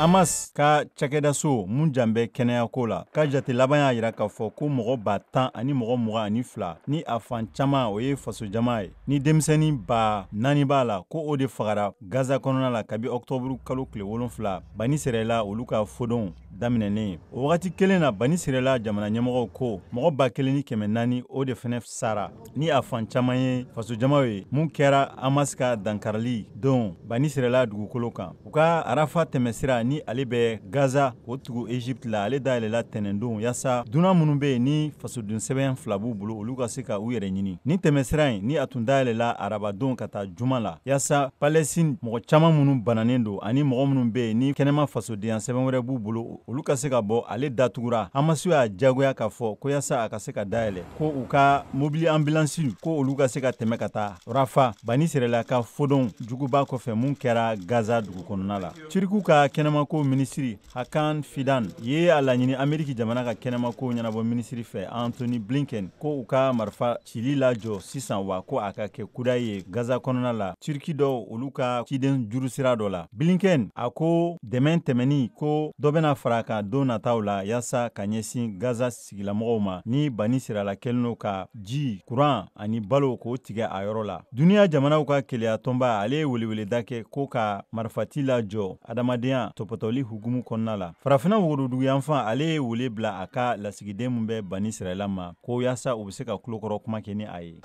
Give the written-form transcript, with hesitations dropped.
Hamas ka cakɛdaso mun jan bɛ kɛnɛyako la ka jate laban y'a yira k'a fɔ ko mɔgɔ 10 000 ani mɔgɔ 22, ni a fan caman o ye fasojama ye, ni denmisɛnnin 4 000 b'a la, ko o de fagara Gaza kɔnɔna la kabi ɔktɔburu kalo tile 7, Bani Sirɛla olu ka fodon daminɛnen. O wagati kelen na, Bani Sirɛla jamana ɲɛmɔgɔw ko mɔgɔ 1400, o de fɛnɛ sara, ni a fan caman ye fasojamaw ye, mun kɛra Hamas ka dankarili don Bani Sirɛla dugukolo kan. U ka Arafa tɛmɛsira, ni ale bɛ Gaza o tugu Egypte la, ale dayɛlɛla tɛnɛndon, yaasa dunan minnu bɛ yen ni fasodon sɛbɛn fila b'u bolo, olu ka se ka u yɛrɛ ɲini. Ni tɛmɛsira in, ni a tun dayɛlɛla arabadon ka taa juma la, yaasa Palestine mɔgɔ caman minnu bananen don ani mɔgɔ minnu bɛ yen ni kɛnɛma fasodenya sɛbɛn wɛrɛ b'u bolo, olu ka se ka bɔ, ale datugura. Hamas y'a jagoya k'a fɔ ko yaasa a ka se ka dayɛlɛ, ko u ka mobili ambulance, ko olu ka se ka tɛmɛ ka taa Rafa, Bani Sirɛla ka fodon juguba kɔfɛ mun kɛra Gaza dugu kɔnɔna la. Tiriku ka kɛnɛmako minisiri Hakan Fidan ye a laɲini Ameriki jamana ka kɛnɛmako ɲɛnabɔ minisiri fɛ, Anthony Blinken, ko u ka marifa cili lajɔ sisan, wa ko a ka kɛ kuda ye Gaza kɔnɔna la, Turki dɔw olu ka ciden juru sira dɔ la. Blinken a ko dɛmɛ tɛmɛni, ko dɔ bɛna fara kan don nataw la, yaasa ka ɲɛsin Gaza sigilamɔgɔw ma, ni Bani Sirala kɛlen don ka ji, kuran ani balo k'o tigɛ a yɔrɔ la. Duniya jamanaw ka keleya tɔnba, ale ye weleweleda kɛ ko ka marifati lajɔ adamadenya tɔpɔtɔli hukumu kɔnɔna la. Farafina woroduguyanfan, ale ye wele bila a ka lasigiden min bɛ Bani Sirala ma, ko yaasa u bɛ se ka tulokɔrɔ kuma kɛ ni a ye.